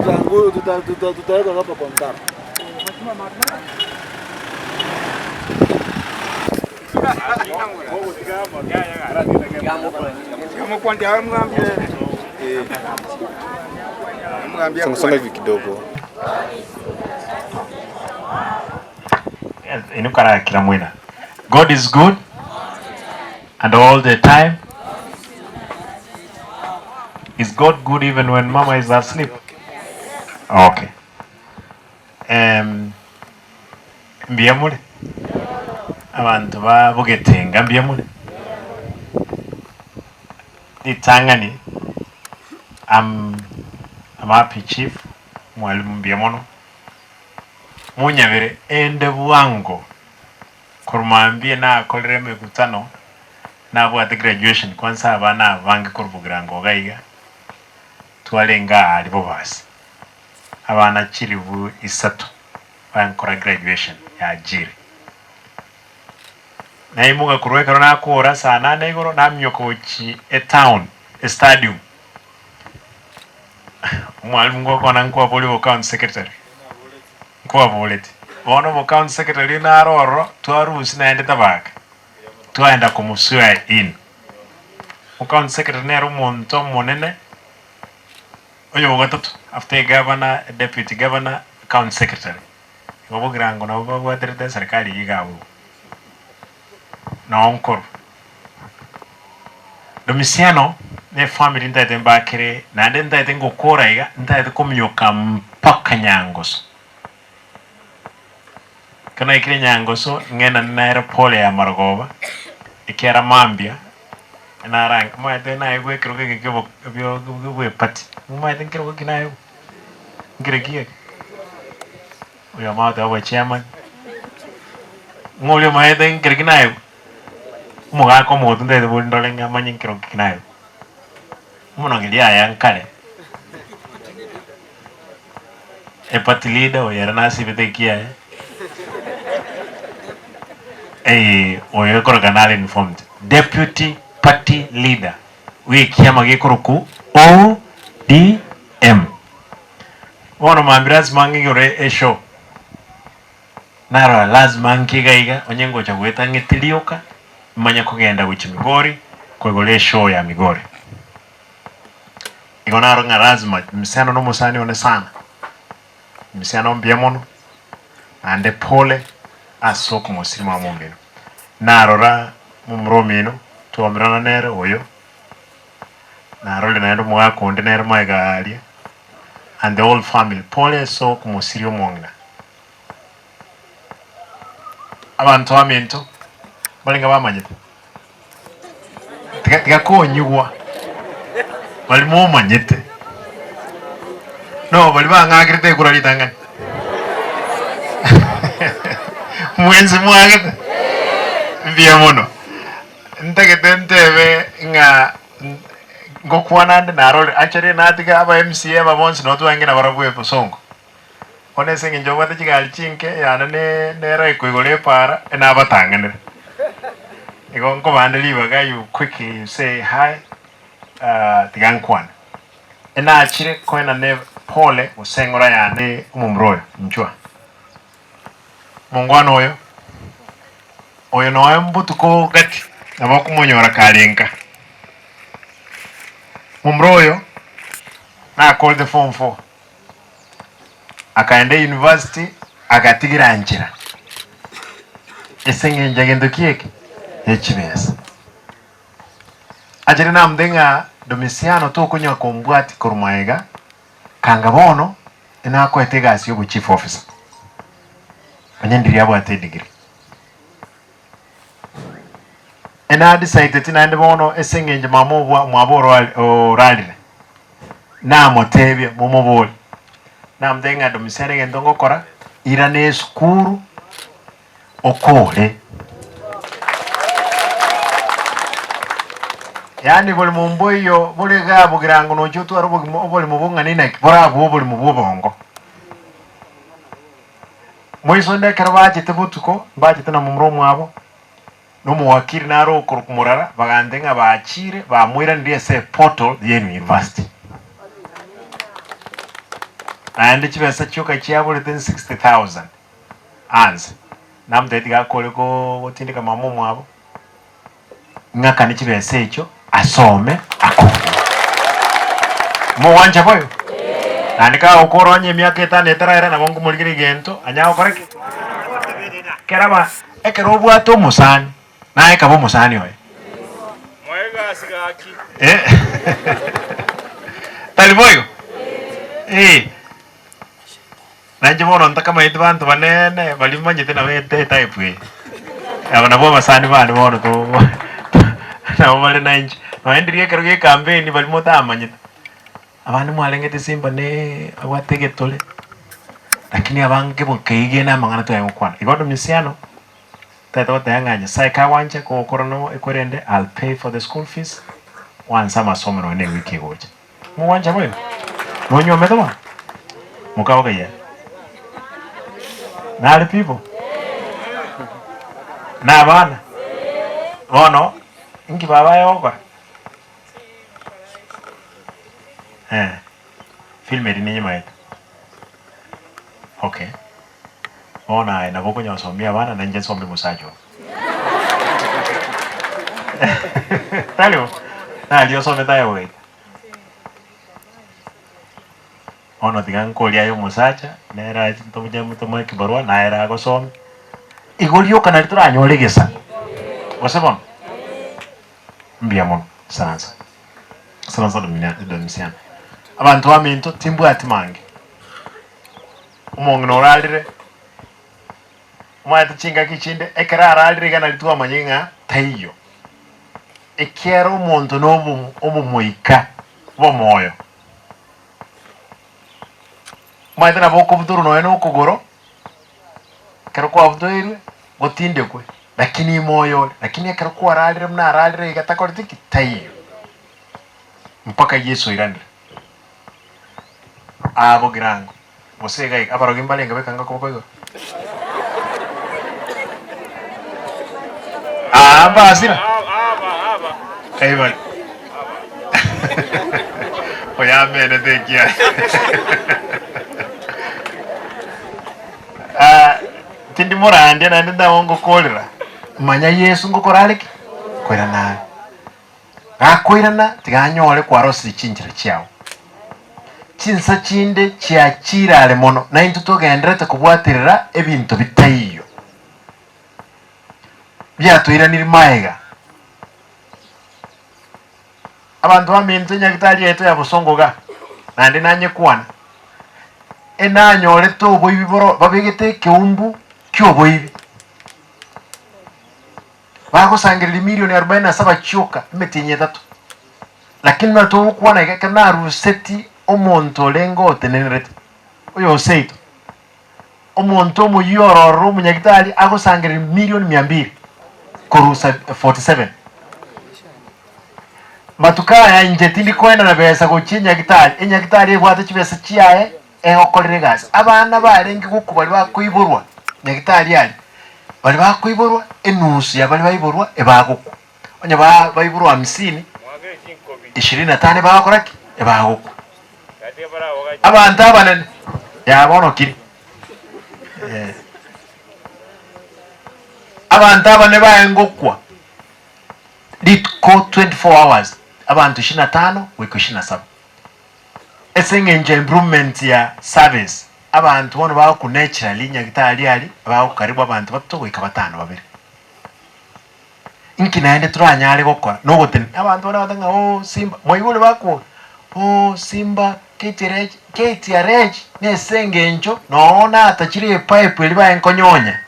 Tutaweka hapa kwa mtaro. Songa hivi kidogo. Inwe karakira mwena. God is good and all the time. Is God good even when mama is asleep? Okay. Um, mbuya more? Abanto ba Bogetenga mbuya more? Ritang'ani am I'm happy chief mwalimu mbuya mono monyabere ende bwango korwa mambia nakorire emekutano nabwate graduation kwanza abana abange korwa Bogirango iga iga twarenge aa aria Bobasi abana chilifu isato bankora graduation ya Jiri. Naimoka korwa ekero nakora saa nane igoro naminyoka gochia etown estadium. Omwalimu ngokwana nkwaboria obo county secretary, nkwaboreti. Bono obo county secretary naro ororo twarusia naende tabaka twaenda komo swear in. Ocounty secretary nere omonto omonene oyo ogatato after egavana, deputy governor, county secretary. Igo bogirango nabwo babwaterete eserikari eyio iga abwo. Noo nkorwa. Domisiano ne efamiri ntaete mbakere naende ntaete ngokora iga ntaete kominyoka mpaka Nyangoso. Ekero naikire Nyangoso ng'enane nere pole ya marogoba ekiara mambia narang omanyete naigwa ekerogo eke kiobo bio bw'eparty omanyete nkerogo ki naigwa? Nkere ki eke? Oyomo agoteba obo chairman, ng'a oria omanyete nkere ki naigwa? Omogaka omogotu ntaete bori ndore ng'a manye nkerogo ki naigwa. Omonogeri aya nkare, eparty leader oyo ere nasibete ekiaye, oyo ekoroka nare informed, deputy party leader bwa ekiama gekorokwa ODM. Bono mambia lazima ng'igore eshow, narora lazima nke iga iga onye ngocha goeta ng'ete rioka, manye kogenda gochia Migori koigora eshow ya Migori. Igo naro ng'a lazima msichana na omosani one sana, msichana mbuya mono, naende pole ase okomosiri mama omino. Narora momura omino twamerana nere oyo, narorire naende omogaka onde nere magega aria, and the whole family, pole ase okomosiria omong'ina. Abanto baminto mbarenge bamanyete, tiga tiga konyigwa, baria momanyete, no baria bang'akerete ekura ritang'ani mwensi mwagete? Mbuya mono. Ntagete ntebe ng'a ngokwana nde narore, actually natiga aba MCA aba bonsi nabo twange nabarabwo ebosongo. Bono ase eng'encho obwate chigari chinke, eyane ne nere ekoigora epaara, enabatang'anere. Igo nkobande ribaga you quickly you say hi, tiga nkwane. Enachire koenana pole gose eng'ora yane omomura oyo, inchwa. Mongwana oyo, oyo noe mbotuko gati nabo okomonyora kare nka. Momura oyo nakorete form four. Akaenda eyunivasiti agatigira nchera ase eng'encho egento ki eke? Echibesa. Achire namotebia ng'a Domisiano tokonywa kombwati korwa magega, kanga bono nakoete egasi ya obochief officer, onye ndiria abwate edegree. Enadecideti naende bono ase eng'encho mama obwa omwabo orwari orarire, namotebia momobori, namotebia ng'a Domisiano egento ngokora, irana esukuru okore. Yaani borimo mboiyo bore igaa bogirango nochia otware obogima oborimo bong'ana inaki borabue oborimo bwa obongo. Moisonde ekero bachete botuko, mbachete na momura omwabo, na omowakiri nare okorokwa morara, bagantebia ng'a bachiire bamoiranirie ase eportal ye university. Naende chibesa chioka chiaborete 60,000 anse. Namotebi tiga akore gotindeka mama omwabo, ng'akane chibesa echio asome akore. Mogwancha boigo? Naende kagokora onye emiaka etano etaraera nabo nkomorigereria egento anyare gokora ki? Keraba ekero obwate omosani, naye kaba omosani oye. Eh. Tari boigo? Eh. Nainche bono ntakamaeti banto banene baria manyete nabo etype eye. Aba nabwo abasani bane bono nabo bare nainche. Nonya ndiria ekero gie ekampeni baria motamanyete, abande mwarengete simba ne abwate egetore, lakini abange mokeigena amang'ana tware gokwana. Igo Domisiano, tari togoteba ng'a Nyasaye kagwancha kogokora no ekwerende I'll pay for the school fees, gwansa amasomo nonya na ewiki egocha. Mogwancha boigo? Nonywomete bono? Mokaboka yee. Nare people? Na abana? Bono, inki baba aye ogokora? Eh, film eri ninyemaete. Okay. Bono aye nabo okonyosomia abana na inche nsomie omosacha oo. Tari bo? Naria osomete aye goika. Bono tiga nkorie aye omosacha, nere ache tomoche tomoe ekibarua, naye ere agosomie. Igo rioka nario toranyore egesaku. Gose bono? Mbuya mono, saransa. Saransa Domisiano. Abanto baminto timbwati mange. Omong'ina orarire, omanyete chingaki chinde ekero ararire iga nario twamanya ng'a taiyo. Ekiagera omonto na obomoika bw'omoyo. Omanyete nabo okobutorwa nonya na okogoro, ekero kwabutoirwe, gotindekwe, lakini ime oyore, lakini ekero kwararire buna ararire iga takoreti ki? Taiyo. Mpaka Yeso oiranire. Aa bogirango, gose iga iga, abarogi mbarenge bekanga koboko igoro? Aa mbasira? Kai bari? Oyo amenete ekiagera. Ah, tindi morandia naende ndabo ngokorera. Manya Yesu ngokora are ki? Koirana are. Gakoirana tiga anyore kwarosirie chinchera chiao. Chinsa chinde chiachire are mono, na intwe togendererete kobwaterera ebinto bitaiyo, biatoiranirie magega. Abanto baminto enyagitari yaito ya bosongo iga, naende nanyekwana, enanyorete oboibi boro babegete ekeumbu ki'oboibi. Bagosangereria milioni arubaini na saba chioka emetienyi etato. Lakini buna togokwana iga, ekero naruseti omonto orenge otenenerete, oyo oseito, omonto omoyia ororo omonyagitari agosangereria milioni mia mbili korusa 47. Matuko aya inche tindi koenana besa gochia enyagitari, enyagitari ebwate chibesa chiaye egokorera egasi. Abana barenge gokwa baria bakoiborwa nyagitari aria, baria bakoiborwa enusu ya baria baiborwa ebagokwa. Onye ba baiborwa hamsini, ishirini na tano ebagokora ki? Ebagokwa. Abanto abanene, yaya bono kiri. Eh. Abanto abanene baye ngokwa rituko 24 hours, abanto ishirini na tano goika ishirini na saba. Ase eng'encho ya improvement ya service, abanto bono bagokwa naturally nyagitari aria bagokaribu abanto batato goika batano babere. Inki naende toranyare gokora nogotena abanto bare bagoteba ng'a ooh simba, mwaigure bakwoga ooh simba KTRH, KTRH nese eng'encho noo natachire epipe eria baye nkonyonya,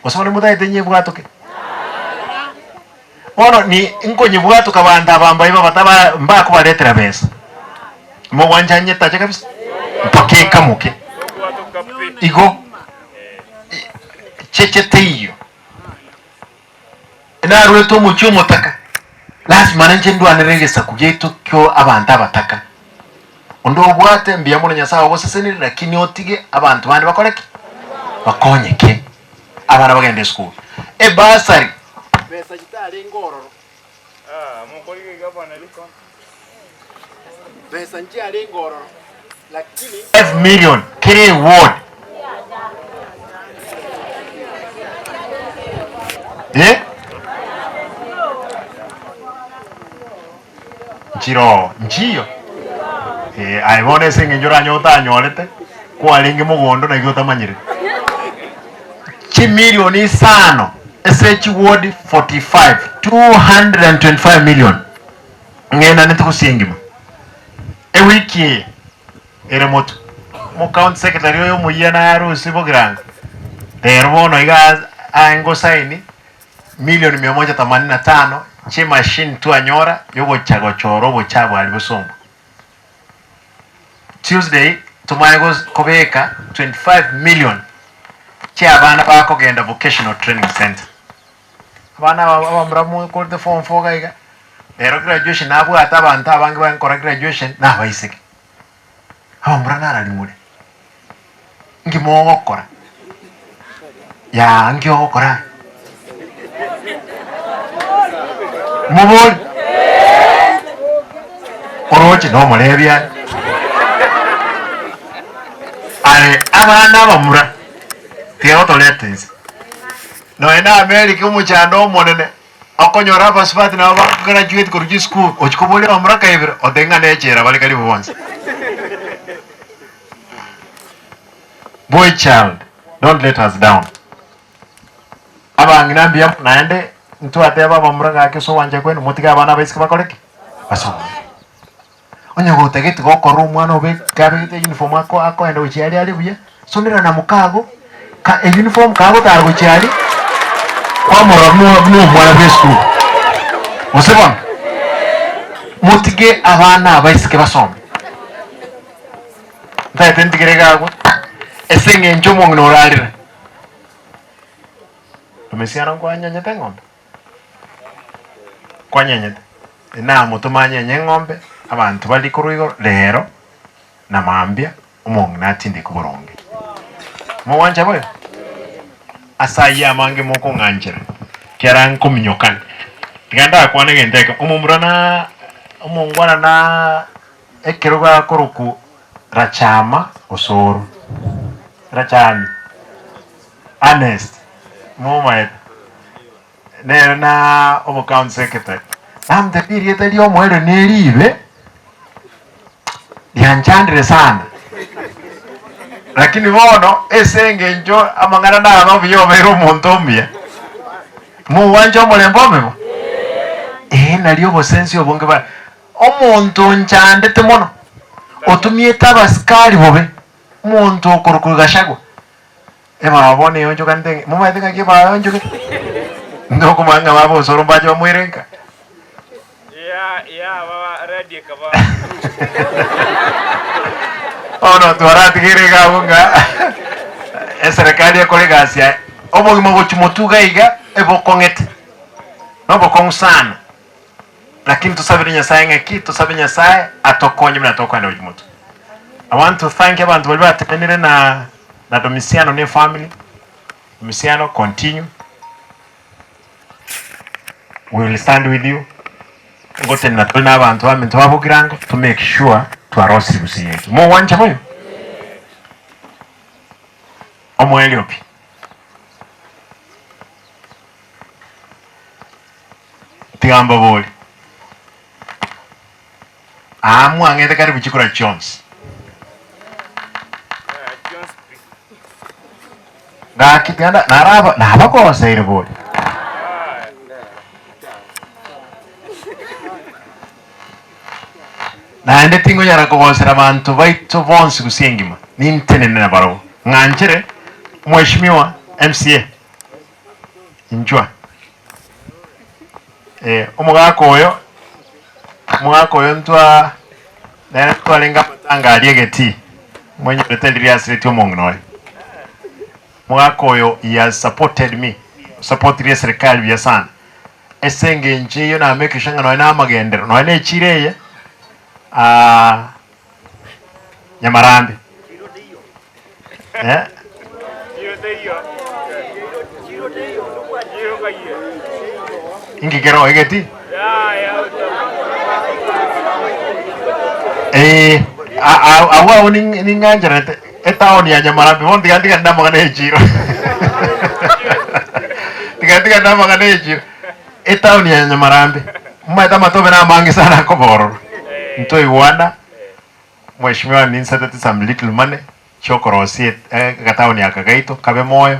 gose bono motagete nyebwatoke? Bono ni nkonyebwatoka abanto aba mbaye babataba mbakobaretera besa, mogwancha nyetache kabisa mpaka ekamoke igo cheche teiyo. Narwete omochie omotaka, lasima ninche ndwanere egesaku giaito kio abanto abataka. Onde obwate mbuya mono Nyasae ogosesenire, lakini otige abanto bande bakore ki? Bakonyeke. Abana bagende esukuru. Ebasari. Besa chitarenge ororo. Besa nchiarenge ororo. 5 million kera eward. Eh? Nchiroo, nchiyo. Eh, aye bono ase eng'encho oranyore otanyorete, kwarenge mogondo naki otamanyire. Chimilioni isano ase chiward 45, 225 million. Ng'endanete gose engima. Ewiki eye ere motwe. Omo county secretary oyo omoyia narusie bogirango. Rero bono iga aye ngosaini milioni mia moja themanini na tano chimashini twanyora yogocha gochora obochabu aria bosongo. Tuesday tomanye kobeka 25 million chia abana bakogenda vocational training center. Abana aba abamura mokorete form four iga iga, rero graduation nabwate abanto abange bagokora graduation na abaiseke. Abamura narari more, nki mogokora? Yaa nki ogokora aye? Mobori, oroche nomorebi aye. Aye abana abamura, tiga gotoreta inse. Nonya na America omochando omonene, okonyora abasubati nabo bagraduate korwa chisukuru, ochia koboria abamura kaibere, otebe ng'a nechela bare karibu bonsi. Boy child, don't let us down. Abang'ina mbuya mono naende ntwateba abamura gaki ase ogwancha kwenu motige abana abaiseke bakore ki? Basome. Onye gotagete gokora omwana obe kabegete uniform ako akoenda gochia aria are buya, sonera na mokago ka euniform kagotara gochia aria, kwamorora buna buna omwana bwa esukuru. Gose bono? Motige abana abaiseke basome. Ntagete ntigere iga agwo, ase eng'encho omong'ina orarire. Omesiano nkwanyenyete eng'ombe? Kwanyenyete? Namotoma anyenye eng'ombe, abanto barie korwa igoro, rero na mambia omong'ina atindekwe boronge. Mogwancha boigo? Ase ayio amange mokong'anchera, kera nkominyokana. Tiga ndakwane egento eke, omomura na omongwana na ekerogo akorokwa Rachama Osoro, Rachami, Ernest, momaete. Nere na omocounty secretary, namotebia erieta riomoerio neribe, rianchandire sana. Lakini bono ase engencho amang'ana naba buya obeire omonto omuya, mogwancha omorembe omebo? Ee, nario obosensi obonge ba omonto onchandete mono, otumiete abasikari bobe, omonto okorokwa Gachagua. Ebao bono eonchokanete ng'a momanyete ng'aki ebao eonchogete? Ntokomanya ng'a baba osoro mbache bamoire nka. Bono twaratigere iga abwo ng'a eserekari ekore egasi yaye. Obogima gochia motwe iga iga ebokong'ete, nobokong'u sana, lakini tosabere Nyasaye ng'aki, tosabe Nyasaye atokonye buna tokoenda gochia motwe. I want to thank abanto baria batenenire na na Domisiano ne efamily, Domisiano continue, we will stand with you, ngotenena tore na abanto baminto ba Bogirango to make sure twarosirie gusii yaito. Mogwancha boigo? Omoerio pi. Tiga mbabori. Aa mwang'ete karibu chikura chionsi. Gaki tiga naraba nabagoseire bori. Naende tingonyara kogosera abanto baito bonsi gose engima, nintenene nabarabwo. Ng'anchere Mheshimiwa MCA, inchwa. Eh, omogaka oyo, omogaka oyo ntwa nere twarenge amatanga aria egetii, mwenyorete riria asiretie omong'ina oye. Omogaka oyo he has supported me, osapotirie eserekari buya sana, ase engencho eyio na make sure ng'a nonye na amagenderero, nonye na echiro eye Nyamarambe eh. Inki kero egeti? Eh, Agwo agwo ning'ancherete etown ya Nyamarambe bono tiga ntigane namang'ana ya echiro. Tiga ntigane namang'ana ya echiro. Etown ya Nyamarambe, omanyete amatobe namange sana akoba ororo. Ntoigwana, Mheshimiwa ninsetete some little money chiokorosia agataoni aka gaito kabe moyo,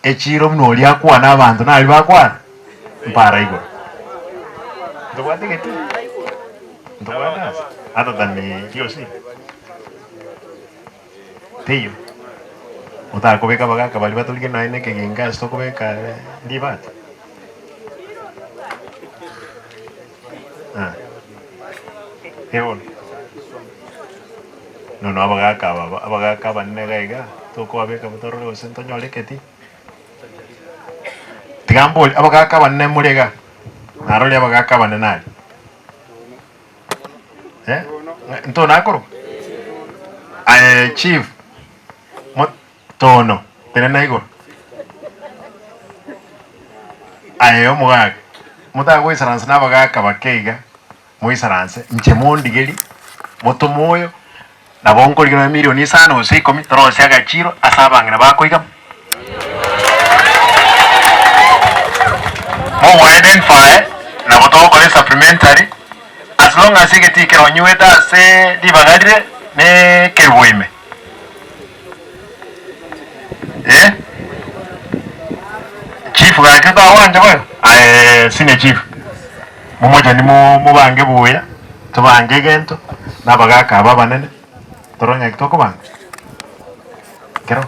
echiro buna oria akwana abanto naria bakwana, mpara igoro. Ntobwate gete? Ntobwate ase? Other than DOC? Teiyo. Otakobeka abagaka baria batorige nonya na ekeginga ase tokobeka ribati? Eh bono. Nono abagaka aba abagaka abanene iga iga, tokobabeka torore gose ntonyore eketii. Tiga mbori abagaka abanene more iga, narore abagaka abanene aria. Eh, ntono akorokwa? Aye chief, mo tono, tenena igoro. Aye omogaka, motagoisaransa na abagaka bake iga. Moisaranse, inche mondigerie, motome oyo, nabo nkorigia nonya milioni isano gose ikomi, torosie agachiro ase abang'ina bakoigama. Mogo-identify nabo togokora esupplementary, as long as egetii keronyuete ase ribaga rire ne ekerubo ime. Eh? Chief gaki otagwancha boigo? Aye senior chief. Momochani mobange buya, tobange egento, na abagaaka aba abanene, torore ng'aki tokobanga. Kero.